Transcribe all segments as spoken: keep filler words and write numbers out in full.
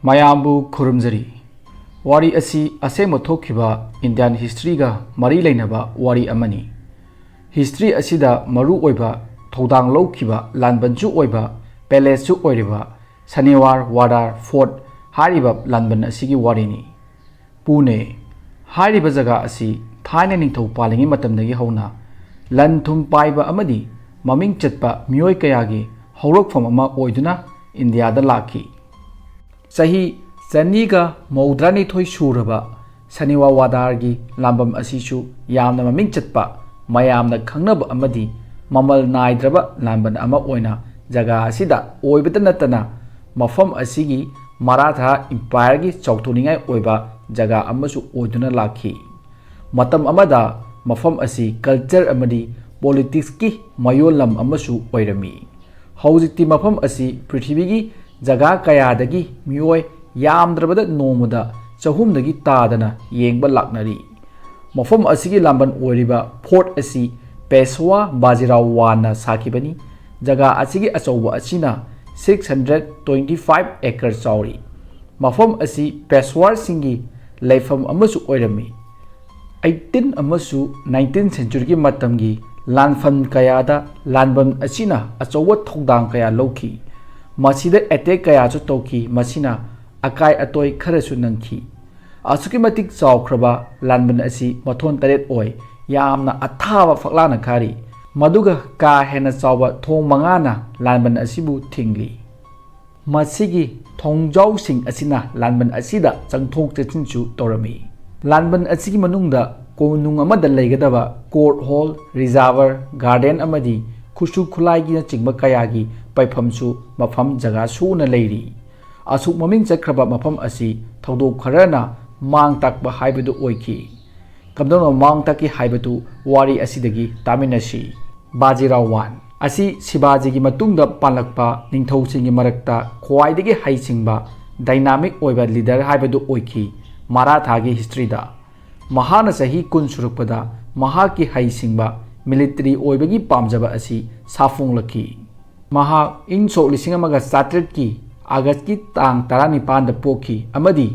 ꯃꯌꯥꯝꯕꯨ ꯈꯨꯔꯨꯝꯖꯔꯤ꯫ ꯋꯥꯔꯤ ꯑꯁꯤ ꯑꯁꯦꯡꯕ ꯊꯣꯛꯈꯤꯕ Indian historyꯒ ꯃꯔꯤ ꯂꯩꯅꯕ ꯋꯥꯔꯤ ꯑꯃꯅꯤ꯫ History ꯑꯁꯤꯗ ꯃꯔꯨ ꯑꯣꯏꯕ ꯊꯧꯗꯥꯡ ꯂꯧꯈꯤꯕ ꯂꯥꯟꯕꯟꯁꯨ ꯑꯣꯏꯕ, palaceꯁꯨ ꯑꯣꯏꯔꯤꯕ ꯁꯅꯤꯋꯥꯔ ꯋꯥꯗꯥꯔ Fort ꯍꯥꯏꯔꯤꯕ ꯂꯥꯟꯕꯟ ꯑꯁꯤꯒꯤ ꯋꯥꯔꯤꯅꯤ꯫ ꯄꯨꯅꯦ ꯍꯥꯏꯔꯤꯕ ꯖꯒꯥ ꯑꯁꯤ ꯊꯥꯏꯅ ꯅꯤꯡꯊꯧ ꯄꯥꯜꯂꯤꯉꯩ ꯃꯇꯝꯗꯒꯤ ꯍꯧꯅ ꯂꯟ ꯊꯨꯝ ꯄꯥꯏꯕ ꯑꯃꯗꯤ ꯃꯃꯤꯡ ꯆꯠꯄ ꯃꯤꯑꯣꯏ ꯀꯌꯥꯒꯤ ꯍꯧꯔꯛꯐꯝ ꯑꯃ ꯑꯣꯏꯗꯨꯅ ꯏꯟꯗꯤꯌꯥꯗ ꯂꯥꯛꯈꯤ꯫ ꯆꯍꯤ ꯆꯅꯤꯒ ꯃꯧꯗ꯭ꯔꯥꯅꯤꯊꯣꯏ ꯁꯨꯔꯕ ꯁꯅꯤꯋꯥ ꯋꯥꯗꯥꯔꯒꯤ ꯂꯥꯟꯕꯝ ꯑꯁꯤꯁꯨ ꯌꯥꯝꯅ ꯃꯃꯤꯡ ꯆꯠꯄ, ꯃꯌꯥꯝꯅ ꯈꯪꯅꯕ ꯑꯃꯗꯤ ꯃꯃꯜ ꯅꯥꯏꯗ꯭ꯔꯕ ꯂꯥꯟꯕꯟ ꯑꯃ ꯑꯣꯏꯅ ꯖꯒꯥ ꯑꯁꯤꯗ ꯑꯣꯏꯕꯇ ꯅꯠꯇꯅ ꯃꯐꯝ ꯑꯁꯤꯒꯤ ꯃꯔꯥꯊꯥ Empireꯒꯤ ꯆꯥꯎꯊꯣꯛꯅꯤꯡꯉꯥꯏ ꯑꯣꯏꯕ ꯖꯒꯥ ꯑꯃꯁꯨ ꯑꯣꯏꯗꯨꯅ ꯂꯥꯛꯈꯤ꯫ ꯃꯇꯝ ꯑꯃꯗ ꯃꯐꯝ ꯑꯁꯤ culture ꯑꯃꯗꯤ politicsꯀꯤ ꯃꯌꯣꯜ ꯂꯝ ꯑꯃꯁꯨ ꯑꯣꯏꯔꯝꯃꯤ꯫ ꯍꯧꯖꯤꯛꯇꯤ ꯃꯐꯝ ꯑꯁꯤ ꯄ꯭ꯔꯤꯊꯤꯕꯤꯒꯤ ꯖꯒꯥ ꯀꯌꯥꯗꯒꯤ ꯃꯤꯑꯣꯏ ꯌꯥꯝꯗ꯭ꯔꯕꯗ ꯅꯣꯡꯃꯗ ꯆꯍꯨꯝꯗꯒꯤ ꯇꯥꯗꯅ ꯌꯦꯡꯕ ꯂꯥꯛꯅꯔꯤ꯫ ꯃꯐꯝ ꯑꯁꯤꯒꯤ ꯂꯥꯟꯕꯟ ꯑꯣꯏꯔꯤꯕ Fort ꯑꯁꯤ ꯄꯦꯁꯋꯥ ꯕꯥꯖꯤꯔꯥꯎ ꯋꯥꯟꯅ ꯁꯥꯈꯤꯕꯅꯤ꯫ ꯖꯒꯥ ꯑꯁꯤꯒꯤ ꯑꯆꯧꯕ ꯑꯁꯤꯅ six hundred twenty five acre ꯆꯥꯎꯔꯤ꯫ ꯃꯐꯝ ꯑꯁꯤ ꯄꯦꯁꯋꯥꯔꯁꯤꯡꯒꯤ ꯂꯩꯐꯝ ꯑꯃꯁꯨ ꯑꯣꯏꯔꯝꯃꯤ꯫ Eighteen ꯑꯃꯁꯨ nineteen centuryꯒꯤ ꯃꯇꯝꯒꯤ ꯂꯥꯟꯐꯝ ꯀꯌꯥꯗ ꯂꯥꯟꯕꯟ ꯑꯁꯤꯅ ꯑꯆꯧꯕ ꯊꯧꯗꯥꯡ ꯀꯌꯥ ꯂꯧꯈꯤ꯫ ꯃꯁꯤꯗ attack ꯀꯌꯥꯁꯨ ꯇꯧꯈꯤ, ꯃꯁꯤꯅ ꯑꯀꯥꯏ ꯑꯇꯣꯏ ꯈꯔꯁꯨ ꯅꯪꯈꯤ꯫ ꯑꯁꯨꯛꯀꯤ ꯃꯇꯤꯛ ꯆꯥꯎꯈ꯭ꯔꯕ ꯂꯥꯟꯕꯟ ꯑꯁꯤ ꯃꯊꯣꯟ ꯇꯔꯦꯠ ꯑꯣꯏ, ꯌꯥꯝꯅ ꯑꯊꯥꯕ ꯐꯛꯂꯥꯡꯅ ꯈꯥꯔꯤ, ꯃꯗꯨꯒ ꯀꯥ ꯍꯦꯟꯅ ꯆꯥꯎꯕ ꯊꯣꯡ ꯃꯉꯥꯅ ꯂꯥꯟꯕꯟ ꯑꯁꯤꯕꯨ ꯊꯤꯡꯂꯤ꯫ ꯃꯁꯤꯒꯤ ꯊꯣꯡꯖꯥꯎꯁꯤꯡ ꯑꯁꯤꯅ ꯂꯥꯟꯕꯟ ꯑꯁꯤꯗ ꯆꯪꯊꯣꯛ ꯆꯪꯁꯤꯟꯁꯨ ꯇꯧꯔꯝꯃꯤ꯫ ꯂꯥꯟꯕꯟ ꯑꯁꯤꯒꯤ ꯃꯅꯨꯡꯗ ꯀꯣꯅꯨꯡ ꯑꯃꯗ ꯂꯩꯒꯗꯕ court hall, reservoir, garden ꯑꯃꯗꯤ ꯈꯨꯠꯁꯨ ꯈꯨꯠꯂꯥꯏꯒꯤꯅꯆꯤꯡꯕ ꯀꯌꯥꯒꯤ ꯄꯩꯐꯝꯁꯨ ꯃꯐꯝ ꯖꯒꯥ ꯁꯨꯅ ꯂꯩꯔꯤ꯫ ꯑꯁꯨꯛ ꯃꯃꯤꯡ ꯆꯠꯈ꯭ꯔꯕ ꯃꯐꯝ ꯑꯁꯤ ꯊꯧꯗꯣꯛ ꯈꯔꯅ ꯃꯥꯡ ꯇꯥꯛꯄ ꯍꯥꯏꯕꯗꯨ ꯑꯣꯏꯈꯤ꯫ ꯀꯝꯗꯧꯅ ꯃꯥꯡ ꯇꯥꯛꯈꯤ ꯍꯥꯏꯕꯗꯨ ꯋꯥꯔꯤ ꯑꯁꯤꯗꯒꯤ ꯇꯥꯃꯤꯟꯅꯁꯤ꯫ ꯕꯥꯖꯤꯔꯥꯎ ꯋꯥꯟ ꯑꯁꯤ ꯁꯤꯕꯥꯖꯤꯒꯤ ꯃꯇꯨꯡꯗ ꯄꯥꯜꯂꯛꯄ ꯅꯤꯡꯊꯧꯁꯤꯡꯒꯤ ꯃꯔꯛꯇ ꯈ꯭ꯋꯥꯏꯗꯒꯤ ꯍꯩꯁꯤꯡꯕ, dynamic ꯑꯣꯏꯕ leader ꯍꯥꯏꯕꯗꯨ ꯑꯣꯏꯈꯤ ꯃꯔꯥꯊꯥꯒꯤ historyꯗ꯫ ꯃꯍꯥꯛꯅ ꯆꯍꯤ ꯀꯨꯟ ꯁꯨꯔꯛꯄꯗ ꯃꯍꯥꯛꯀꯤ ꯍꯩꯁꯤꯡꯕ, military ꯑꯣꯏꯕꯒꯤ ꯄꯥꯝꯖꯕ ꯑꯁꯤ ꯁꯥꯐꯣꯡꯂꯛꯈꯤ꯫ ꯃꯍꯥꯛ ꯏꯪ ꯁꯣꯛ ꯂꯤꯁꯤꯡ ꯑꯃꯒ ꯆꯥꯇ꯭ꯔꯦꯠꯀꯤ ꯑꯥꯒꯁꯀꯤ ꯇꯥꯡ ꯇꯔꯥꯅꯤꯄꯥꯟꯗ ꯄꯣꯛꯈꯤ ꯑꯃꯗꯤ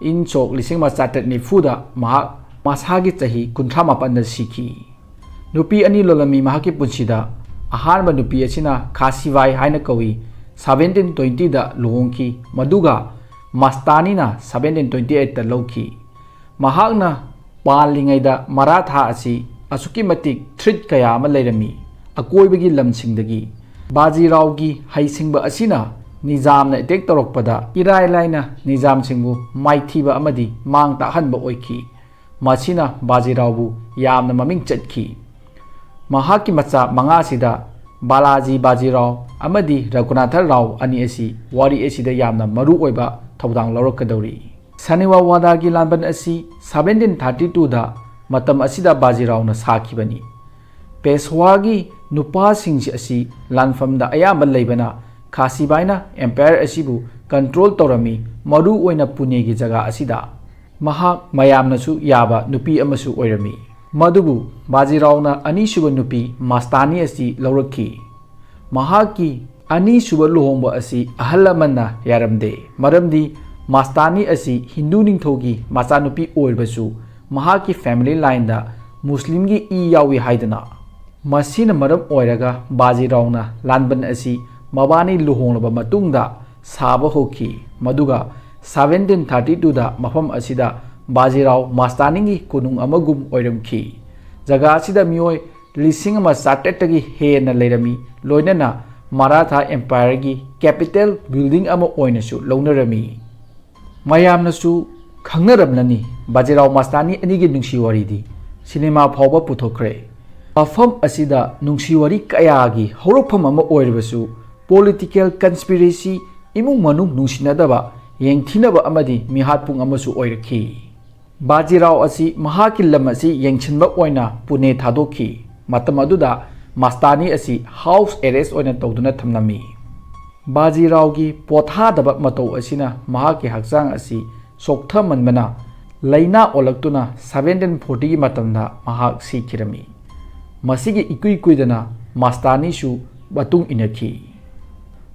ꯏꯪ ꯁꯣꯛ ꯂꯤꯁꯤꯡ ꯑꯃ ꯆꯥꯇ꯭ꯔꯦꯠ ꯅꯤꯐꯨꯗ ꯃꯍꯥꯛ ꯃꯁꯥꯒꯤ ꯆꯍꯤ ꯀꯨꯟꯊ꯭ꯔꯥ ꯃꯥꯄꯟꯗ ꯁꯤꯈꯤ꯫ ꯅꯨꯄꯤ ꯑꯅꯤ ꯂꯣꯜꯂꯝꯃꯤ ꯃꯍꯥꯛꯀꯤ ꯄꯨꯟꯁꯤꯗ꯫ ꯑꯍꯥꯟꯕ ꯅꯨꯄꯤ ꯑꯁꯤꯅ ꯈꯥꯁꯤꯕꯥꯏ ꯍꯥꯏꯅ ꯀꯧꯏ, ꯁꯕꯦꯟꯇꯤꯟ ꯇ꯭ꯋꯦꯟꯇꯤꯗ ꯂꯨꯍꯣꯡꯈꯤ, ꯃꯗꯨꯒ ꯃꯁꯇꯥꯅꯤꯅ ꯁꯕꯦꯟꯇꯤꯟ ꯇ꯭ꯋꯦꯟꯇꯤ ꯑꯩꯠꯇ ꯂꯧꯈꯤ꯫ ꯃꯍꯥꯛꯅ ꯄꯥꯜꯂꯤꯉꯩꯗ ꯃꯔꯥꯊꯥ ꯑꯁꯤ ꯑꯁꯨꯛꯀꯤ ꯃꯇꯤꯛ ꯊ꯭ꯔꯤꯠ ꯀꯌꯥ ꯑꯃ ꯂꯩꯔꯝꯃꯤ꯫ ꯑꯀꯣꯏꯕꯒꯤ ꯂꯝꯁꯤꯡꯗꯒꯤ ꯕꯥꯖꯤꯔꯥꯎꯒꯤ ꯍꯩꯁꯤꯡꯕ ꯑꯁꯤꯅ ꯅꯤꯖꯥꯝꯅ ꯑꯦꯇꯦꯛ ꯇꯧꯔꯛꯄꯗ ꯏꯔꯥꯏ ꯂꯥꯏꯅ ꯅꯤꯖꯥꯝꯁꯤꯡꯕꯨ ꯃꯥꯏꯊꯤꯕ ꯑꯃꯗꯤ ꯃꯥꯡ ꯇꯥꯛꯍꯟꯕ ꯑꯣꯏꯈꯤ꯫ ꯃꯁꯤꯅ ꯕꯥꯖꯤꯔꯥꯎꯕꯨ ꯌꯥꯝꯅ ꯃꯃꯤꯡ ꯆꯠꯈꯤ꯫ ꯃꯍꯥꯛꯀꯤ ꯃꯆꯥ ꯃꯉꯥꯁꯤꯗ ꯕꯥꯂꯥꯖꯤ ꯕꯥꯖꯤꯔꯥꯎ ꯑꯃꯗꯤ ꯔꯘꯨꯅꯥꯊ ꯔꯥꯎ ꯑꯅꯤ ꯑꯁꯤ ꯋꯥꯔꯤ ꯑꯁꯤꯗ ꯌꯥꯝꯅ ꯃꯔꯨ ꯑꯣꯏꯕ ꯊꯧꯗꯥꯡ ꯂꯧꯔꯛꯀꯗꯧꯔꯤ꯫ ꯁꯅꯤꯋꯥꯋꯥꯗꯥꯒꯤ ꯂꯥꯟꯕꯟ ꯑꯁꯤ ꯁꯕꯦꯟꯇꯤꯟ ꯊꯥꯔꯇꯤ ꯇꯨꯗ ꯃꯇꯝ ꯑꯁꯤꯗ ꯕꯥꯖꯤꯔꯥꯎꯅ ꯁꯥꯈꯤꯕꯅꯤ꯫ ꯄꯦꯁꯋꯥꯒꯤ ꯅꯨꯄꯥꯁꯤꯡ ꯑꯁꯤ ꯂꯥꯟꯐꯝꯗ ꯑꯌꯥꯝꯕ ꯂꯩꯕꯅ ꯈꯥꯁꯤꯕꯥꯏꯅ ꯑꯦꯝꯄꯥꯌꯔ ꯑꯁꯤꯕꯨ ꯀꯟꯇ꯭ꯔꯣꯜ ꯇꯧꯔꯝꯃꯤ, ꯃꯔꯨ ꯑꯣꯏꯅ ꯄꯨꯅꯦꯒꯤ ꯖꯒꯥ ꯑꯁꯤꯗ꯫ ꯃꯍꯥꯛ ꯃꯌꯥꯝꯅꯁꯨ ꯌꯥꯕ ꯅꯨꯄꯤ ꯑꯃꯁꯨ ꯑꯣꯏꯔꯝꯃꯤ꯫ ꯃꯗꯨꯕꯨ ꯕꯥꯖꯤꯔꯥꯎꯅ ꯑꯅꯤꯁꯨꯕ ꯅꯨꯄꯤ ꯃꯥꯁꯇꯥꯅꯤ ꯑꯁꯤ ꯂꯧꯔꯛꯈꯤ꯫ ꯃꯍꯥꯛꯀꯤ ꯑꯅꯤꯁꯨꯕ ꯂꯨꯍꯣꯡꯕ ꯑꯁꯤ ꯑꯍꯜ ꯂꯃꯟꯅ ꯌꯥꯔꯝꯗꯦ, ꯃꯔꯝꯗꯤ ꯃꯥꯁꯇꯥꯅꯤ ꯑꯁꯤ ꯍꯤꯟꯗꯨ ꯅꯤꯡꯊꯧꯒꯤ ꯃꯆꯥꯅꯨꯄꯤ ꯑꯣꯏꯔꯕꯁꯨ ꯃꯍꯥꯛꯀꯤ ꯐꯦꯃꯤꯂꯤ ꯂꯥꯏꯟꯗ ꯃꯨꯁꯂꯤꯝꯒꯤ ꯏ ꯌꯥꯎꯏ ꯍꯥꯏꯗꯨꯅ꯫ ꯃꯁꯤꯅ ꯃꯔꯝ ꯑꯣꯏꯔꯒ ꯕꯥꯖꯤꯔꯥꯎꯅ ꯂꯥꯟꯕꯟ ꯑꯁꯤ ꯃꯕꯥꯅꯤ ꯂꯨꯍꯣꯡꯂꯕ ꯃꯇꯨꯡꯗ ꯁꯥꯕ ꯍꯧꯈꯤ, ꯃꯗꯨꯒ ꯁꯕꯦꯟꯇꯤꯟ ꯊꯥꯔꯇꯤ ꯇꯨꯗ ꯃꯐꯝ ꯑꯁꯤꯗ ꯕꯥꯖꯤꯔꯥꯎ ꯃꯥꯁꯇꯥꯅꯤꯒꯤ ꯀꯣꯅꯨꯡ ꯑꯃꯒꯨꯝ ꯑꯣꯏꯔꯝꯈꯤ꯫ ꯖꯒꯥ ꯑꯁꯤꯗ ꯃꯤꯑꯣꯏ ꯂꯤꯁꯤꯡ ꯑꯃ ꯆꯥꯇ꯭ꯔꯦꯠꯇꯒꯤ ꯍꯦꯟꯅ ꯂꯩꯔꯝꯃꯤ, ꯂꯣꯏꯅꯅ ꯃꯔꯥꯊꯥ ꯑꯦꯝꯄꯥꯌꯔꯒꯤ ꯀꯦꯄꯤꯇꯦꯜ ꯕꯤꯜꯗꯤꯡ ꯑꯃ ꯑꯣꯏꯅꯁꯨ ꯂꯧꯅꯔꯝꯃꯤ꯫ ꯃꯌꯥꯝꯅꯁꯨ ꯈꯪꯅꯔꯝꯂꯅꯤ ꯕꯥꯖꯤꯔꯥꯎ ꯃꯥꯁꯇꯥꯅꯤ ꯑꯅꯤꯒꯤ ꯅꯨꯡꯁꯤ ꯋꯥꯔꯤꯗꯤ ꯁꯤꯅꯦꯃꯥ ꯐꯥꯎꯕ ꯄꯨꯊꯣꯛꯈ꯭ꯔꯦ꯫ ꯃꯐꯝ ꯑꯁꯤꯗ ꯅꯨꯡꯁꯤ ꯋꯥꯔꯤ ꯀꯌꯥꯒꯤ ꯍꯧꯔꯛꯐꯝ ꯑꯃ ꯑꯣꯏꯔꯕꯁꯨ, ꯄꯣꯂꯤꯇꯤꯀꯦꯜ ꯀꯟꯁꯄꯤꯔꯦꯁꯤ, ꯏꯃꯨꯡ ꯃꯅꯨꯡ ꯅꯨꯡꯁꯤꯅꯗꯕ, ꯌꯦꯡꯊꯤꯅꯕ ꯑꯃꯗꯤ ꯃꯤꯍꯥꯠꯄꯨꯡ ꯑꯃꯁꯨ ꯑꯣꯏꯔꯛꯈꯤ꯫ ꯕꯥꯖꯤꯔꯥꯎ ꯑꯁꯤ ꯃꯍꯥꯛꯀꯤ ꯂꯝ ꯑꯁꯤ ꯌꯦꯡꯁꯤꯟꯕ ꯑꯣꯏꯅ ꯄꯨꯅꯦ ꯊꯥꯗꯣꯛꯈꯤ꯫ ꯃꯇꯝ ꯑꯗꯨꯗ ꯃꯥꯁꯇꯥꯅꯤ ꯑꯁꯤ ꯍꯥꯎꯁ ꯑꯦꯔꯦꯁ ꯑꯣꯏꯅ ꯇꯧꯗꯨꯅ ꯊꯝꯂꯝꯃꯤ꯫ ꯕꯥꯖꯤꯔꯥꯎꯒꯤ ꯄꯣꯊꯥꯗꯕ ꯃꯇꯧ ꯑꯁꯤꯅ ꯃꯍꯥꯛꯀꯤ ꯍꯛꯆꯥꯡ ꯑꯁꯤ ꯁꯣꯛꯊꯃꯟꯕꯅ ꯂꯥꯏꯅꯥ ꯑꯣꯜꯂꯛꯇꯨꯅ ꯁꯕꯦꯟꯇꯤꯟ ꯐꯣꯔꯇꯤꯒꯤ ꯃꯇꯝꯗ ꯃꯍꯥꯛ ꯁꯤꯈꯤꯔꯝꯃꯤ꯫ ꯃꯁꯤꯒꯤ ꯏꯀꯨꯏ ꯀꯨꯏꯗꯅ ꯃꯥꯁꯇꯥꯅꯤꯁꯨ ꯃꯇꯨꯡ ꯏꯟꯅꯈꯤ꯫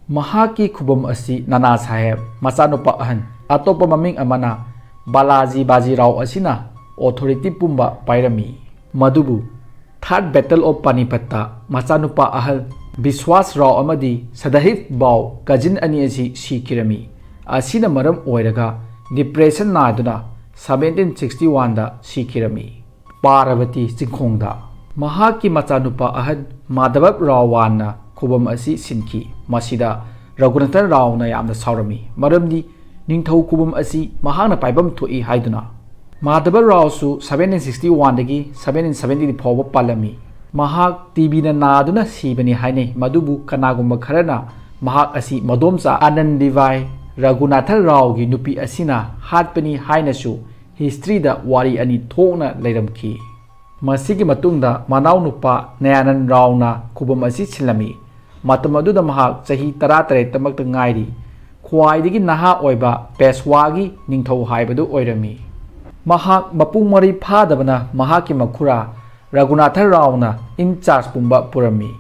ꯃꯍꯥꯛꯀꯤ ꯈꯨꯕꯝ ꯑꯁꯤ ꯅꯥꯅꯥ ꯁꯥꯍꯦꯕ, ꯃꯆꯥꯅꯨꯄꯥ ꯑꯍꯟ, ꯑꯇꯣꯞꯄ ꯃꯃꯤꯡ ꯑꯃꯅ ꯕꯥꯂꯥꯖꯤ ꯕꯥꯖꯤꯔꯥꯎ ꯑꯁꯤꯅ ꯑꯣꯊꯣꯔꯤꯇꯤ ꯄꯨꯝꯕ ꯄꯥꯏꯔꯝꯃꯤ꯫ ꯃꯗꯨꯕꯨ Third Battle of Panipat ꯇ ꯃꯆꯥꯅꯨꯄꯥ ꯑꯍꯜ ꯕꯤꯁ꯭ꯋꯥꯁ ꯔꯥꯎ ꯑꯃꯗꯤ ꯁꯗꯥꯍꯤꯕ ꯕꯥꯎ, ꯀꯖꯤꯟ ꯑꯅꯤ ꯑꯁꯤ ꯁꯤꯈꯤꯔꯝꯃꯤ꯫ ꯑꯁꯤꯅ ꯃꯔꯝ ꯑꯣꯏꯔꯒ ꯗꯤꯄ꯭ꯔꯦꯁꯟ ꯅꯥꯗꯨꯅ seventeen sixty one ꯗ ꯁꯤꯈꯤꯔꯝꯃꯤ꯫ ꯄꯥꯔꯕꯇꯤ ꯆꯤꯡꯈꯣꯡꯗ ꯃꯍꯥꯛꯀꯤ ꯃꯆꯥꯅꯨꯄꯥ ꯑꯍꯟ ꯃꯥꯙꯕ ꯔꯥꯎ ꯋꯥꯟꯅ ꯈꯨꯕꯝ ꯑꯁꯤ ꯁꯤꯟꯈꯤ꯫ ꯃꯁꯤꯗ ꯔꯘꯨꯅꯥꯊꯟ ꯔꯥꯎꯅ ꯌꯥꯝꯅ ꯁꯥꯎꯔꯝꯃꯤ, ꯃꯔꯝꯗꯤ ꯅꯤꯡꯊꯧ ꯈꯨꯕꯝ ꯑꯁꯤ ꯃꯍꯥꯛꯅ ꯄꯥꯏꯐꯝ ꯊꯣꯛꯏ ꯍꯥꯏꯗꯨꯅ꯫ ꯃꯥꯙꯕ ꯔꯥꯎꯁꯨ seventeen sixty one ꯗꯒꯤ seventeen seventy ꯐꯥꯎꯕ ꯄꯥꯜꯂꯝꯃꯤ꯫ ꯃꯍꯥꯛ ꯇꯤꯕꯤꯅ ꯅꯥꯗꯨꯅ ꯁꯤꯕꯅꯤ ꯍꯥꯏꯅꯩ, ꯃꯗꯨꯕꯨ ꯀꯅꯥꯒꯨꯝꯕ ꯈꯔꯅ ꯃꯍꯥꯛ ꯑꯁꯤ ꯃꯗꯣꯝꯆꯥ ꯑꯅꯟꯗꯤꯕꯥꯏ ꯔꯘꯨꯅꯥꯊ ꯔꯥꯎꯒꯤ ꯅꯨꯄꯤ ꯑꯁꯤꯅ ꯍꯥꯠꯄꯅꯤ ꯍꯥꯏꯅꯁꯨ ꯍꯤꯁꯇ꯭ꯔꯤꯗ ꯋꯥꯔꯤ ꯑꯅꯤ ꯊꯣꯛꯅ ꯂꯩꯔꯝꯈꯤ꯫ ꯃꯁꯤꯒꯤ ꯃꯇꯨꯡꯗ ꯃꯅꯥꯎꯅꯨꯄꯥ ꯅꯌꯥꯅꯟ ꯔꯥꯎꯅ ꯈꯨꯕꯝ ꯑꯁꯤ ꯁꯤꯜꯂꯝꯃꯤ꯫ ꯃꯇꯝ ꯑꯗꯨꯗ ꯃꯍꯥꯛ ꯆꯍꯤ ꯇꯔꯥꯇꯔꯦꯠꯇꯃꯛꯇ ꯉꯥꯏꯔꯤ꯫ ꯈ꯭ꯋꯥꯏꯗꯒꯤ ꯅꯍꯥ ꯑꯣꯏꯕ ꯄꯦꯁ꯭ꯋꯥꯒꯤ ꯅꯤꯡꯊꯧ ꯍꯥꯏꯕꯗꯨ ꯑꯣꯏꯔꯝꯃꯤ꯫ ꯃꯍꯥꯛ ꯃꯄꯨꯡ ꯃꯔꯩ ꯐꯥꯗꯕꯅ ꯃꯍꯥꯛꯀꯤ ꯃꯈꯨꯔꯥ ꯔꯘꯨꯅꯥꯊ ꯔꯥꯎꯅ ꯏꯟ ꯆꯥꯔꯖ ꯄꯨꯝꯕ ꯄꯨꯔꯝꯃꯤ꯫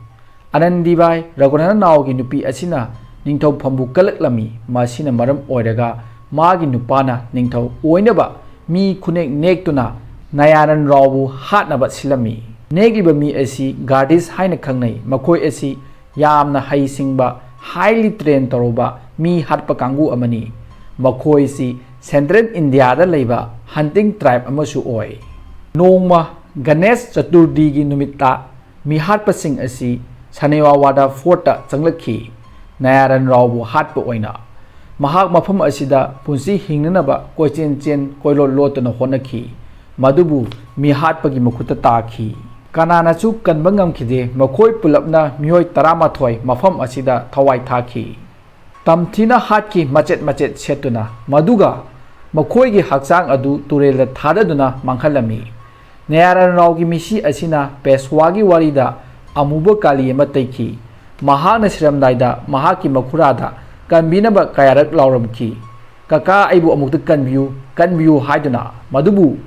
ꯑꯅꯟꯗꯤꯕꯥꯏ ꯔꯘꯨꯅꯥꯊ ꯔꯥꯎꯒꯤ ꯅꯨꯄꯤ ꯑꯁꯤꯅ ꯅꯤꯡꯊꯧ ꯐꯝꯕꯨ ꯀꯜꯂꯛꯂꯝꯃꯤ꯫ ꯃꯁꯤꯅ ꯃꯔꯝ ꯑꯣꯏꯔꯒ ꯃꯥꯒꯤ ꯅꯨꯄꯥꯅ ꯅꯤꯡꯊꯧ ꯑꯣꯏꯅꯕ ꯃꯤ ꯈꯨꯅꯦꯛ ꯅꯦꯛꯇꯨꯅ ꯅꯌꯥꯅꯟ ꯔꯥꯎꯕꯨ ꯍꯥꯠꯅꯕ ꯁꯤꯜꯂꯝꯃꯤ꯫ ꯅꯦꯛꯂꯤꯕ ꯃꯤ ꯑꯁꯤ ꯒꯥꯔꯗꯤꯁ ꯍꯥꯏꯅ ꯈꯪꯅꯩ꯫ ꯃꯈꯣꯏ ꯑꯁꯤ ꯌꯥꯝꯅ ꯍꯩꯁꯤꯡꯕ, highly train ꯇꯧꯔꯕ ꯃꯤ ꯍꯥꯠꯄ ꯀꯥꯡꯕꯨ ꯑꯃꯅꯤ꯫ ꯃꯈꯣꯏꯁꯤ ꯁꯦꯟꯇ꯭ꯔꯦꯜ ꯏꯟꯗꯤꯌꯥꯗ ꯂꯩꯕ ꯍꯟꯇꯤꯡ ꯇ꯭ꯔꯥꯏꯕ ꯑꯃꯁꯨ ꯑꯣꯏ꯫ ꯅꯣꯡꯃ ꯒꯅꯦꯁ ꯆꯇꯨꯔꯊꯤꯒꯤ ꯅꯨꯃꯤꯠꯇ ꯃꯤꯍꯥꯠꯄꯁꯤꯡ ꯑꯁꯤ ꯁꯅꯦꯋꯥꯋꯥꯗ ꯐꯣꯔꯠꯇ ꯆꯪꯂꯛꯈꯤ, ꯅꯌꯥꯔꯟ ꯔꯥꯎꯕꯨ ꯍꯥꯠꯄ ꯑꯣꯏꯅ꯫ ꯃꯍꯥꯛ ꯃꯐꯝ ꯑꯁꯤꯗ ꯄꯨꯟꯁꯤ ꯍꯤꯡꯅꯅꯕ ꯀꯣꯏꯆꯦꯟ ꯆꯦꯟ ꯀꯣꯏꯂꯣꯠ ꯂꯣꯠꯇꯨꯅ ꯍꯣꯠꯅꯈꯤ, ꯃꯗꯨꯕꯨ ꯃꯤꯍꯥꯠꯄꯒꯤ ꯃꯈꯨꯠꯇ ꯇꯥꯈꯤ꯫ ꯀꯅꯥꯅꯁꯨ ꯀꯟꯕ ꯉꯝꯈꯤꯗꯦ꯫ ꯃꯈꯣꯏ ꯄꯨꯂꯞꯅ ꯃꯤꯑꯣꯏ ꯇꯔꯥꯃꯥꯊꯣꯏ ꯃꯐꯝ ꯑꯁꯤꯗ ꯊꯋꯥꯏ ꯊꯥꯈꯤ꯫ ꯇꯝꯊꯤꯅ ꯍꯥꯠꯈꯤ, ꯃꯆꯦꯠ ꯃꯆꯦꯠ ꯁꯦꯠꯇꯨꯅ, ꯃꯗꯨꯒ ꯃꯈꯣꯏꯒꯤ ꯍꯛꯆꯥꯡ ꯑꯗꯨ ꯇꯨꯔꯦꯜꯗ ꯊꯥꯗꯗꯨꯅ ꯃꯥꯡꯍꯜꯂꯝꯃꯤ꯫ ꯅꯌꯥꯔꯟ ꯔꯥꯎꯒꯤ ꯃꯤꯁꯤ ꯑꯁꯤꯅ ꯄꯦꯁ꯭ꯋꯥꯒꯤ ꯋꯥꯔꯤꯗ ꯑꯃꯨꯕ ꯀꯥꯂꯤ ꯑꯃ ꯇꯩꯈꯤ꯫ ꯃꯍꯥꯛꯅ ꯁꯤꯔꯝꯗꯥꯏꯗ ꯃꯍꯥꯛꯀꯤ ꯃꯈꯨꯔꯥꯗ ꯀꯟꯕꯤꯅꯕ ꯀꯌꯥꯔꯛ ꯂꯥꯎꯔꯝꯈꯤ, "ꯀꯀꯥ, ꯑꯩꯕꯨ ꯑꯃꯨꯛꯇ ꯀꯟꯕꯤꯌꯨ, ꯀꯟꯕꯤꯌꯨ" ꯍꯥꯏꯗꯨꯅ꯫ ꯃꯗꯨꯕꯨ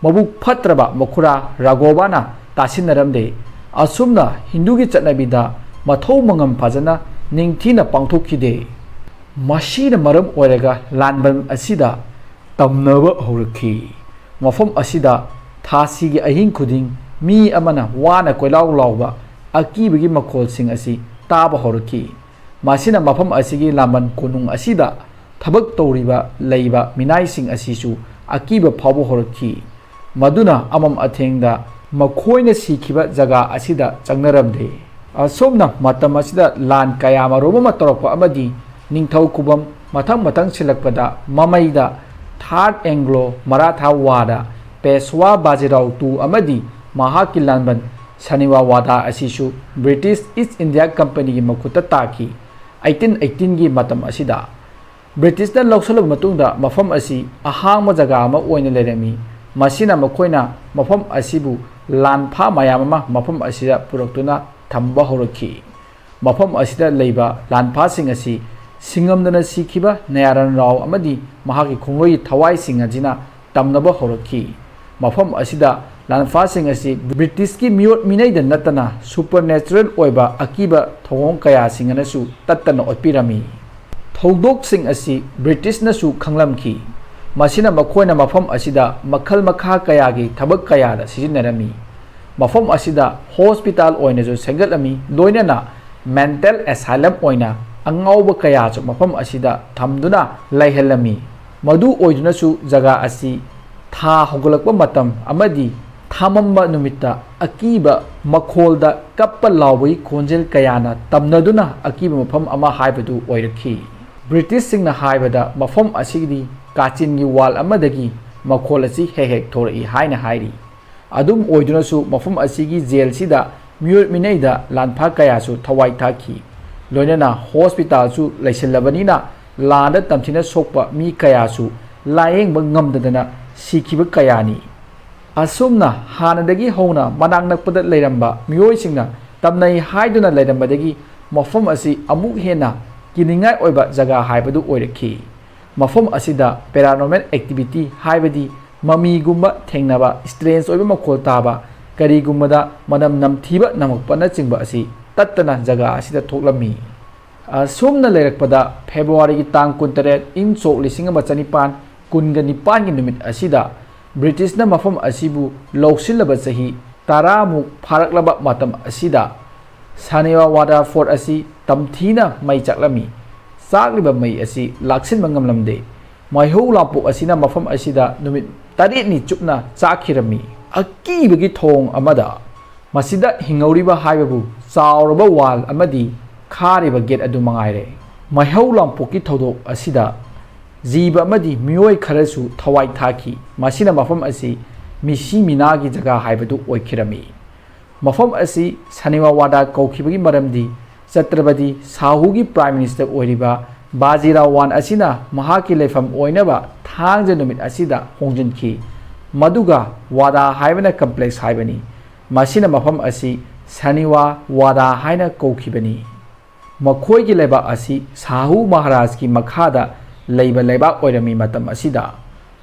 ꯃꯕꯨꯛ ꯐꯠꯇ꯭ꯔꯕ ꯃꯈꯨꯔꯥ ꯔꯥꯘꯣꯕꯥꯅ ꯇꯥꯁꯤꯟꯅꯔꯝꯗꯦ꯫ ꯑꯁꯨꯝꯅ ꯍꯤꯟꯗꯨꯒꯤ ꯆꯠꯅꯕꯤꯗ ꯃꯊꯧ ꯃꯉꯝ ꯐꯖꯅ ꯅꯤꯡꯊꯤꯅ ꯄꯥꯡꯊꯣꯛꯈꯤꯗꯦ꯫ ꯃꯁꯤꯅ ꯃꯔꯝ ꯑꯣꯏꯔꯒ ꯂꯥꯟꯕꯟ ꯑꯁꯤꯗ ꯇꯝꯅꯕ ꯍꯧꯔꯛꯈꯤ꯫ ꯃꯐꯝ ꯑꯁꯤꯗ ꯊꯥꯁꯤꯒꯤ ꯑꯍꯤꯡ ꯈꯨꯗꯤꯡ ꯃꯤ ꯑꯃꯅ ꯋꯥꯅ ꯀꯣꯏꯂꯥꯎ ꯂꯥꯎꯕ ꯑꯀꯤꯕꯒꯤ ꯃꯈꯣꯜꯁꯤꯡ ꯑꯁꯤ ꯇꯥꯕ ꯍꯧꯔꯛꯈꯤ꯫ ꯃꯁꯤꯅ ꯃꯐꯝ ꯑꯁꯤꯒꯤ ꯂꯥꯟꯕꯟ ꯀꯣꯅꯨꯡ ꯑꯁꯤꯗ ꯊꯕꯛ ꯇꯧꯔꯤꯕ ꯂꯩꯕ ꯃꯤꯅꯥꯏꯁꯤꯡ ꯑꯁꯤꯁꯨ ꯑꯀꯤꯕ ꯐꯥꯎꯕ ꯍꯧꯔꯛꯈꯤ꯫ ꯃꯗꯨꯅ ꯑꯃꯝ ꯑꯊꯦꯡꯗ ꯃꯈꯣꯏꯅ ꯁꯤꯈꯤꯕ ꯖꯒꯥ ꯑꯁꯤꯗ ꯆꯪꯅꯔꯝꯗꯦ꯫ ꯑꯁꯨꯝꯅ ꯃꯇꯝ ꯑꯁꯤꯗ ꯂꯥꯟ ꯀꯌꯥ ꯃꯔꯨꯝ ꯑꯃ ꯇꯧꯔꯛꯄ ꯑꯃꯗꯤ ꯅꯤꯡꯊꯧ ꯈꯨꯕꯝ ꯃꯊꯪ ꯃꯊꯪ ꯁꯤꯜꯂꯛꯄꯗ ꯃꯃꯩꯗ Third Anglo Maratha War ꯗ ꯄꯦꯁꯋꯥ ꯕꯥꯖꯤꯔꯥꯎ two ꯑꯃꯗꯤ ꯃꯍꯥꯛꯀꯤ ꯂꯥꯟꯕꯟ ꯁꯅꯤꯋꯥ ꯋꯥꯗꯥ ꯑꯁꯤꯁꯨ British East India Company ꯒꯤ ꯃꯈꯨꯠꯇ ꯇꯥꯈꯤ꯫ Eighteen eighteen ꯒꯤ ꯃꯇꯝ ꯑꯁꯤꯗ ꯕ꯭ꯔꯤꯇꯤꯁꯅ ꯂꯧꯁꯤꯜꯂꯕ ꯃꯇꯨꯡꯗ ꯃꯐꯝ ꯑꯁꯤ ꯑꯍꯥꯡꯕ ꯖꯒꯥ ꯑꯃ ꯑꯣꯏꯅ ꯂꯩꯔꯝꯃꯤ꯫ ꯃꯁꯤꯅ ꯃꯈꯣꯏꯅ ꯃꯐꯝ ꯑꯁꯤꯕꯨ ꯂꯥꯟꯐꯥ ꯃꯌꯥꯝ ꯑꯃ ꯃꯐꯝ ꯑꯁꯤꯗ ꯄꯨꯔꯛꯇꯨꯅ ꯊꯝꯕ ꯍꯧꯔꯛꯈꯤ꯫ ꯃꯐꯝ ꯑꯁꯤꯗ ꯂꯩꯕ ꯂꯥꯟꯐꯥꯁꯤꯡ ꯑꯁꯤ ꯁꯤꯡꯉꯝꯗꯅ ꯁꯤꯈꯤꯕ ꯅꯌꯥꯔꯟ ꯔꯥꯎ ꯑꯃꯗꯤ ꯃꯍꯥꯛꯀꯤ ꯈꯣꯡꯂꯣꯏꯒꯤ ꯊꯋꯥꯏꯁꯤꯡ ꯑꯁꯤꯅ ꯇꯝꯅꯕ ꯍꯧꯔꯛꯈꯤ꯫ ꯃꯐꯝ ꯑꯁꯤꯗ ꯂꯥꯟꯐꯥꯁꯤꯡ ꯑꯁꯤ ꯕ꯭ꯔꯤꯇꯤꯁꯀꯤ ꯃꯤꯑꯣꯠ ꯃꯤꯅꯩꯗ ꯅꯠꯇꯅ supernatural ꯑꯣꯏꯕ ꯑꯀꯤꯕ ꯊꯧꯑꯣꯡ ꯀꯌꯥꯁꯤꯡ ꯑꯅꯁꯨ ꯇꯠꯇꯅ ꯑꯣꯠꯄꯤꯔꯝꯃꯤ꯫ ꯊꯧꯗꯣꯛꯁꯤꯡ ꯑꯁꯤ ꯕ꯭ꯔꯤꯇꯤꯁꯅꯁꯨ ꯈꯪꯂꯝꯈꯤ꯫ ꯃꯁꯤꯅ ꯃꯈꯣꯏꯅ ꯃꯐꯝ ꯑꯁꯤꯗ ꯃꯈꯜ ꯃꯈꯥ ꯀꯌꯥꯒꯤ ꯊꯕꯛ ꯀꯌꯥꯗ ꯁꯤꯖꯤꯟꯅꯔꯝꯃꯤ꯫ ꯃꯐꯝ ꯑꯁꯤꯗ hospital ꯑꯣꯏꯅꯁꯨ ꯁꯦꯝꯒꯠꯂꯝꯃꯤ, ꯂꯣꯏꯅꯅ mental asylum ꯑꯣꯏꯅ ꯑꯉꯥꯎꯕ ꯀꯌꯥꯁꯨ ꯃꯐꯝ ꯑꯁꯤꯗ ꯊꯝꯗꯨꯅ ꯂꯩꯍꯜꯂꯝꯃꯤ꯫ ꯃꯗꯨ ꯑꯣꯏꯗꯨꯅꯁꯨ ꯖꯒꯥ ꯑꯁꯤ ꯊꯥ ꯍꯧꯒꯠꯂꯛꯄ ꯃꯇꯝ ꯑꯃꯗꯤ ꯊꯥꯃꯝꯕ ꯅꯨꯃꯤꯠꯇ ꯑꯀꯤꯕ ꯃꯈꯣꯜꯗ ꯀꯞꯄ ꯂꯥꯎꯕꯒꯤ ꯈꯣꯟꯖꯦꯜ ꯀꯌꯥꯅ ꯇꯝꯅꯗꯨꯅ ꯑꯀꯤꯕ ꯃꯐꯝ ꯑꯃ ꯍꯥꯏꯕꯗꯨ ꯑꯣꯏꯔꯛꯈꯤ꯫ ꯕ꯭ꯔꯤꯇꯤꯁꯁꯤꯡꯅ ꯍꯥꯏꯕꯗ ꯃꯐꯝ ꯑꯁꯤꯒꯤꯗꯤ ꯀꯥꯆꯤꯟꯒꯤ wall ꯑꯃꯗꯒꯤ ꯃꯈꯣꯜ ꯑꯁꯤ ꯍꯦꯛ ꯍꯦꯛ ꯊꯣꯔꯛꯏ ꯍꯥꯏꯅ ꯍꯥꯏꯔꯤ꯫ ꯑꯗꯨꯝ ꯑꯣꯏꯗꯨꯅꯁꯨ ꯃꯐꯝ ꯑꯁꯤꯒꯤ ꯖꯦꯜꯁꯤꯗ ꯃꯤꯑꯣꯠ ꯃꯤꯅꯩꯗ ꯂꯥꯟꯐꯥ ꯀꯌꯥꯁꯨ ꯊꯋꯥꯏ ꯊꯥꯈꯤ꯫ ꯂꯣꯏꯅꯅ hospitalꯁꯨ ꯂꯩꯁꯤꯜꯂꯕꯅꯤꯅ ꯂꯥꯟꯗ ꯇꯝꯊꯤꯅ ꯁꯣꯛꯄ ꯃꯤ ꯀꯌꯥꯁꯨ ꯂꯥꯌꯦꯡꯕ ꯉꯝꯗꯗꯅ ꯁꯤꯈꯤꯕ ꯀꯌꯥꯅꯤ꯫ ꯑꯁꯨꯝꯅ ꯍꯥꯟꯅꯗꯒꯤ ꯍꯧꯅ ꯃꯅꯥꯛ ꯅꯛꯄꯗ ꯂꯩꯔꯝꯕ ꯃꯤꯑꯣꯏꯁꯤꯡꯅ ꯇꯝꯅꯩ ꯍꯥꯏꯗꯨꯅ ꯂꯩꯔꯝꯕꯗꯒꯤ ꯃꯐꯝ ꯑꯁꯤ ꯑꯃꯨꯛ ꯍꯦꯟꯅ ꯀꯤꯅꯤꯡꯉꯥꯏ ꯑꯣꯏꯕ ꯖꯒꯥ ꯍꯥꯏꯕꯗꯨ ꯑꯣꯏꯔꯛꯈꯤ꯫ ꯃꯐꯝ ꯑꯁꯤꯗ paranormal activity ꯍꯥꯏꯕꯗꯤ ꯃꯃꯤꯒꯨꯝꯕ ꯊꯦꯡꯅꯕ, strange ꯑꯣꯏꯕ ꯃꯈꯣꯜ ꯇꯥꯕ, ꯀꯔꯤꯒꯨꯝꯕꯗ ꯃꯅꯝ ꯅꯝꯊꯤꯕ ꯅꯝꯃꯛꯄꯅꯆꯤꯡꯕ ꯑꯁꯤ ꯇꯠꯇꯅ ꯖꯒꯥ ꯑꯁꯤꯗ ꯊꯣꯛꯂꯝꯃꯤ꯫ ꯑꯁꯨꯝꯅ ꯂꯩꯔꯛꯄꯗ, ꯐꯦꯕ꯭ꯔꯨꯋꯥꯔꯤꯒꯤ ꯇꯥꯡ ꯀꯨꯟꯇꯔꯦꯠ, ꯏꯪ ꯁꯣꯛ ꯂꯤꯁꯤꯡ ꯑꯃ ꯆꯅꯤꯄꯥꯟ ꯀꯨꯟꯒ ꯅꯤꯄꯥꯟꯒꯤ ꯅꯨꯃꯤꯠ ꯑꯁꯤꯗ ꯕ꯭ꯔꯤꯇꯤꯁꯅ ꯃꯐꯝ ꯑꯁꯤꯕꯨ ꯂꯧꯁꯤꯜꯂꯕ ꯆꯍꯤ ꯇꯔꯥꯃꯨꯛ ꯐꯥꯔꯛꯂꯕ ꯃꯇꯝ ꯑꯁꯤꯗ, ꯁꯥꯅꯤꯋꯥ ꯋꯥꯗꯥ ꯐꯣꯔꯠ ꯑꯁꯤ ꯇꯝꯊꯤꯅ ꯃꯩ ꯆꯥꯛꯂꯝꯃꯤ꯫ ꯆꯥꯛꯂꯤꯕ ꯃꯩ ꯑꯁꯤ ꯂꯥꯛꯁꯤꯟꯕ ꯉꯝꯂꯝꯗꯦ꯫ ꯃꯩꯍꯧ ꯂꯥꯡꯄꯣꯛ ꯑꯁꯤꯅ ꯃꯐꯝ ꯑꯁꯤꯗ ꯅꯨꯃꯤꯠ ꯇꯔꯦꯠꯅꯤ ꯆꯨꯞꯅ ꯆꯥꯛꯈꯤꯔꯝꯃꯤ꯫ ꯑꯀꯤꯕꯒꯤ ꯊꯧꯑꯣꯡ ꯑꯃꯗ, ꯃꯁꯤꯗ ꯍꯤꯡꯍꯧꯔꯤꯕ ꯍꯥꯏꯕꯕꯨ ꯆꯥꯎꯔꯕ ꯋꯥꯜ ꯑꯃꯗꯤ ꯈꯥꯔꯤꯕ ꯒꯦꯠ ꯑꯗꯨ ꯃꯉꯥꯏꯔꯦ꯫ ꯃꯩꯍꯧ ꯂꯥꯡꯄꯣꯛꯀꯤ ꯊꯧꯗꯣꯛ ꯑꯁꯤꯗ ꯖꯤꯕ ꯑꯃꯗꯤ ꯃꯤꯑꯣꯏ ꯈꯔꯁꯨ ꯊꯋꯥꯏ ꯊꯥꯈꯤ꯫ ꯃꯁꯤꯅ ꯃꯐꯝ ꯑꯁꯤ ꯃꯤꯁꯤ ꯃꯤꯅꯥꯒꯤ ꯖꯒꯥ ꯍꯥꯏꯕꯗꯨ ꯑꯣꯏꯈꯤꯔꯝꯃꯤ꯫ ꯃꯐꯝ ꯑꯁꯤ ꯁꯥꯅꯤꯋꯥ ꯋꯥꯗꯥ ꯀꯧꯈꯤꯕꯒꯤ ꯃꯔꯝꯗꯤ, ꯆꯇ꯭ꯔꯄꯇꯤ ꯁꯥꯍꯨꯒꯤ ꯄ꯭ꯔꯥꯏꯝ ꯃꯤꯅꯤꯁꯇꯔ ꯑꯣꯏꯔꯤꯕ ꯕꯥꯖꯤꯔꯥꯎ ꯋꯥꯟ ꯑꯁꯤꯅ ꯃꯍꯥꯛꯀꯤ ꯂꯩꯐꯝ ꯑꯣꯏꯅꯕ ꯊꯥꯡꯖ ꯅꯨꯃꯤꯠ ꯑꯁꯤꯗ ꯍꯣꯡꯖꯤꯟꯈꯤ꯫ ꯃꯗꯨꯒ ꯋꯥꯗꯥ ꯍꯥꯏꯕꯅ ꯀꯝꯄ꯭ꯂꯦꯛꯁ ꯍꯥꯏꯕꯅꯤ꯫ ꯃꯁꯤꯅ ꯃꯐꯝ ꯑꯁꯤ ꯁꯥꯅꯤꯋꯥ ꯋꯥꯗꯥ ꯍꯥꯏꯅ ꯀꯧꯈꯤꯕꯅꯤ꯫ ꯃꯈꯣꯏꯒꯤ ꯂꯩꯕꯥꯛ ꯑꯁꯤ ꯁꯥꯍꯨ ꯃꯍꯥꯔꯥꯖꯀꯤ ꯃꯈꯥꯗ ꯂꯩꯕ ꯂꯩꯕꯥꯛ ꯑꯣꯏꯔꯝꯃꯤ꯫ ꯃꯇꯝ ꯑꯁꯤꯗ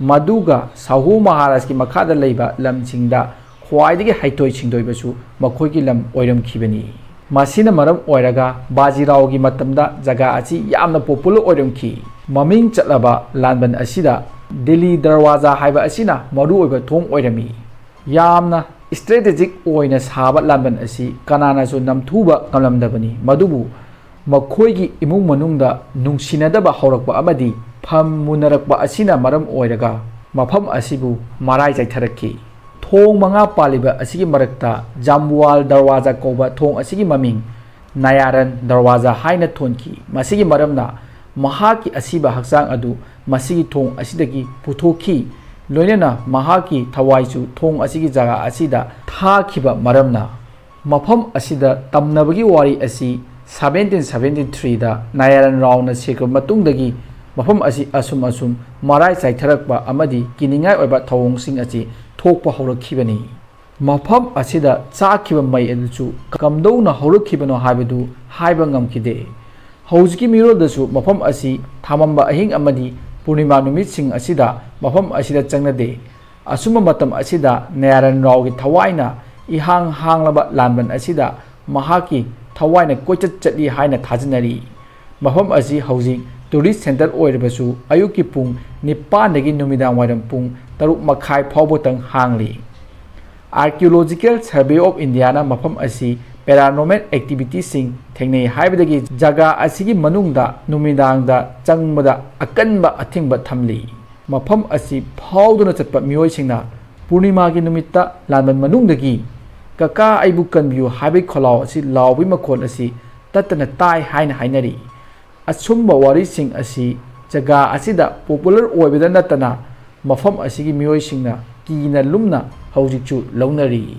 ꯃꯗꯨꯒ ꯁꯥꯍꯨ ꯃꯍꯥꯔꯥꯖꯀꯤ ꯃꯈꯥꯗ ꯂꯩꯕ ꯂꯝꯁꯤꯡꯗ ꯈ꯭ꯋꯥꯏꯗꯒꯤ ꯍꯩꯊꯣꯏ ꯁꯤꯡꯊꯣꯏꯕꯁꯨ ꯃꯈꯣꯏꯒꯤ ꯂꯝ ꯑꯣꯏꯔꯝꯈꯤꯕꯅꯤ꯫ ꯃꯁꯤꯅ ꯃꯔꯝ ꯑꯣꯏꯔꯒ ꯕꯥꯖꯤꯔꯥꯎꯒꯤ ꯃꯇꯝꯗ ꯖꯒꯥ ꯑꯁꯤ ꯌꯥꯝꯅ ꯄꯣꯄꯨꯂꯔ ꯑꯣꯏꯔꯝꯈꯤ꯫ ꯃꯃꯤꯡ ꯆꯠꯂꯕ ꯂꯥꯟꯕꯟ ꯑꯁꯤꯗ ꯗꯤꯜꯂꯤ ꯗꯔꯋꯥꯖꯥ ꯍꯥꯏꯕ ꯑꯁꯤꯅ ꯃꯔꯨꯑꯣꯏꯕ ꯊꯣꯡ ꯑꯣꯏꯔꯝꯃꯤ꯫ ꯌꯥꯝꯅ ꯏꯁꯇ꯭ꯔꯦꯇꯦꯖꯤꯛ ꯑꯣꯏꯅ ꯁꯥꯕ ꯂꯥꯟꯕꯟ ꯑꯁꯤ ꯀꯅꯥꯅꯁꯨ ꯅꯝꯊꯨꯕ ꯉꯝꯂꯝꯗꯕꯅꯤ꯫ ꯃꯗꯨꯕꯨ ꯃꯈꯣꯏꯒꯤ ꯏꯃꯨꯡ ꯃꯅꯨꯡꯗ ꯅꯨꯡꯁꯤꯅꯗꯕ ꯍꯧꯔꯛꯄ ꯑꯃꯗꯤ ꯐꯝ ꯃꯨꯟꯅꯔꯛꯄ ꯑꯁꯤꯅ ꯃꯔꯝ ꯑꯣꯏꯔꯒ ꯃꯐꯝ ꯑꯁꯤꯕꯨ ꯃꯔꯥꯏ ꯆꯥꯏꯊꯔꯛꯈꯤ꯫ ꯊꯣꯡ ꯃꯉꯥ ꯄꯥꯜꯂꯤꯕ ꯑꯁꯤꯒꯤ ꯃꯔꯛꯇ ꯖꯥꯝꯕꯨꯋꯥꯜ ꯗꯔꯋꯥꯖꯥ ꯀꯧꯕ ꯊꯣꯡ ꯑꯁꯤꯒꯤ ꯃꯃꯤꯡ ꯅꯌꯥꯔꯟ ꯗꯔꯋꯥꯖꯥ ꯍꯥꯏꯅ ꯊꯣꯟꯈꯤ꯫ ꯃꯁꯤꯒꯤ ꯃꯔꯝꯅ ꯃꯍꯥꯛꯀꯤ ꯑꯁꯤꯕ ꯍꯛꯆꯥꯡ ꯑꯗꯨ ꯃꯁꯤꯒꯤ ꯊꯣꯡ ꯑꯁꯤꯗꯒꯤ ꯄꯨꯊꯣꯛꯈꯤ꯫ ꯂꯣꯏꯅꯅ ꯃꯍꯥꯛꯀꯤ ꯊꯋꯥꯏꯁꯨ ꯊꯣꯡ ꯑꯁꯤꯒꯤ ꯖꯒꯥ ꯑꯁꯤꯗ ꯊꯥꯈꯤꯕ ꯃꯔꯝꯅ ꯃꯐꯝ ꯑꯁꯤꯗ ꯇꯝꯅꯕꯒꯤ ꯋꯥꯔꯤ ꯑꯁꯤ ꯁꯕꯦꯟꯇꯤꯟ ꯁꯕꯦꯟꯇꯤ ꯊ꯭ꯔꯤꯗ ꯅꯌꯥꯔꯟ ꯔꯥꯎꯅ ꯁꯤꯈ꯭ꯔꯕ ꯃꯇꯨꯡꯗꯒꯤ ꯃꯐꯝ ꯑꯁꯤ ꯑꯁꯨꯝ ꯑꯁꯨꯝ ꯃꯔꯥꯏ ꯆꯥꯏꯊꯔꯛꯄ ꯑꯃꯗꯤ ꯀꯤꯅꯤꯡꯉꯥꯏ ꯑꯣꯏꯕ ꯊꯧꯑꯣꯡꯁꯤꯡ ꯑꯁꯤ ꯊꯣꯛꯄ ꯍꯧꯔꯛꯈꯤꯕꯅꯤ꯫ ꯃꯐꯝ ꯑꯁꯤꯗ ꯆꯥꯛꯈꯤꯕ ꯃꯩ ꯑꯗꯨꯁꯨ ꯀꯝꯗꯧꯅ ꯍꯧꯔꯛꯈꯤꯕꯅꯣ ꯍꯥꯏꯕꯗꯨ ꯍꯥꯏꯕ ꯉꯝꯈꯤꯗꯦ꯫ ꯍꯧꯖꯤꯛꯀꯤ ꯃꯤꯔꯣꯜꯗꯁꯨ ꯃꯐꯝ ꯑꯁꯤ ꯊꯥꯃꯝꯕ ꯑꯍꯤꯡ ꯑꯃꯗꯤ ꯄꯨꯔꯅꯤꯃꯥ ꯅꯨꯃꯤꯠꯁꯤꯡ ꯑꯁꯤꯗ ꯃꯐꯝ ꯑꯁꯤꯗ ꯆꯪꯅꯗꯦ꯫ ꯑꯁꯨꯝꯕ ꯃꯇꯝ ꯑꯁꯤꯗ ꯅꯌꯥꯔꯟ ꯔꯥꯎꯒꯤ ꯊꯋꯥꯏꯅ ꯏꯍꯥꯡ ꯍꯥꯡꯂꯕ ꯂꯥꯟꯕꯟ ꯑꯁꯤꯗ ꯃꯍꯥꯛꯀꯤ ꯊꯋꯥꯏꯅ ꯀꯣꯏꯆꯠ ꯆꯠꯂꯤ ꯍꯥꯏꯅ ꯊꯥꯖꯅꯔꯤ꯫ ꯃꯐꯝ ꯑꯁꯤ ꯍꯧꯖꯤꯛ tourist centre ꯑꯣꯏꯔꯕꯁꯨ ꯑꯌꯨꯛꯀꯤ ꯄꯨꯡ ꯅꯤꯄꯥꯟꯗꯒꯤ ꯅꯨꯃꯤꯗꯥꯡ ꯋꯥꯏꯔꯝ ꯄꯨꯡ ꯇꯔꯨꯛ ꯃꯈꯥꯏ ꯐꯥꯎꯕꯇꯪ ꯍꯥꯡꯂꯤ꯫ Archaeological Survey of Indiaꯅ ꯃꯐꯝ ꯑꯁꯤ paranormal activityꯁꯤꯡ ꯊꯦꯡꯅꯩ ꯍꯥꯏꯕꯗꯒꯤ ꯖꯒꯥ ꯑꯁꯤꯒꯤ ꯃꯅꯨꯡꯗ ꯅꯨꯃꯤꯗꯥꯡꯗ ꯆꯪꯕꯗ ꯑꯀꯟꯕ ꯑꯊꯤꯡꯕ ꯊꯝꯂꯤ꯫ ꯃꯐꯝ ꯑꯁꯤ ꯐꯥꯎꯗꯨꯅ ꯆꯠꯄ ꯃꯤꯑꯣꯏꯁꯤꯡꯅ ꯄꯨꯔꯅꯤꯃꯥꯒꯤ ꯅꯨꯃꯤꯠꯇ ꯂꯥꯟꯕꯟ ꯃꯅꯨꯡꯗꯒꯤ "ꯀꯀꯥ, ꯑꯩꯕꯨ ꯀꯟꯕꯤꯌꯨ" ꯍꯥꯏꯕꯒꯤ ꯈꯣꯜꯂꯥꯎ ꯑꯁꯤ ꯂꯥꯎꯕꯒꯤ ꯃꯈꯣꯜ ꯑꯁꯤ ꯇꯠꯇꯅ ꯇꯥꯏ ꯍꯥꯏꯅ ꯍꯥꯏꯅꯔꯤ꯫ ꯑꯁꯨꯝꯕ ꯋꯥꯔꯤꯁꯤꯡ ꯑꯁꯤ ꯖꯒꯥ ꯑꯁꯤꯗ popular ꯑꯣꯏꯕꯗ ꯅꯠꯇꯅ ꯃꯐꯝ ꯑꯁꯤꯒꯤ ꯃꯤꯑꯣꯏꯁꯤꯡꯅ ꯀꯤꯅ ꯂꯨꯝꯅ ꯍꯧꯖꯤꯛꯁꯨ ꯂꯧꯅꯔꯤ꯫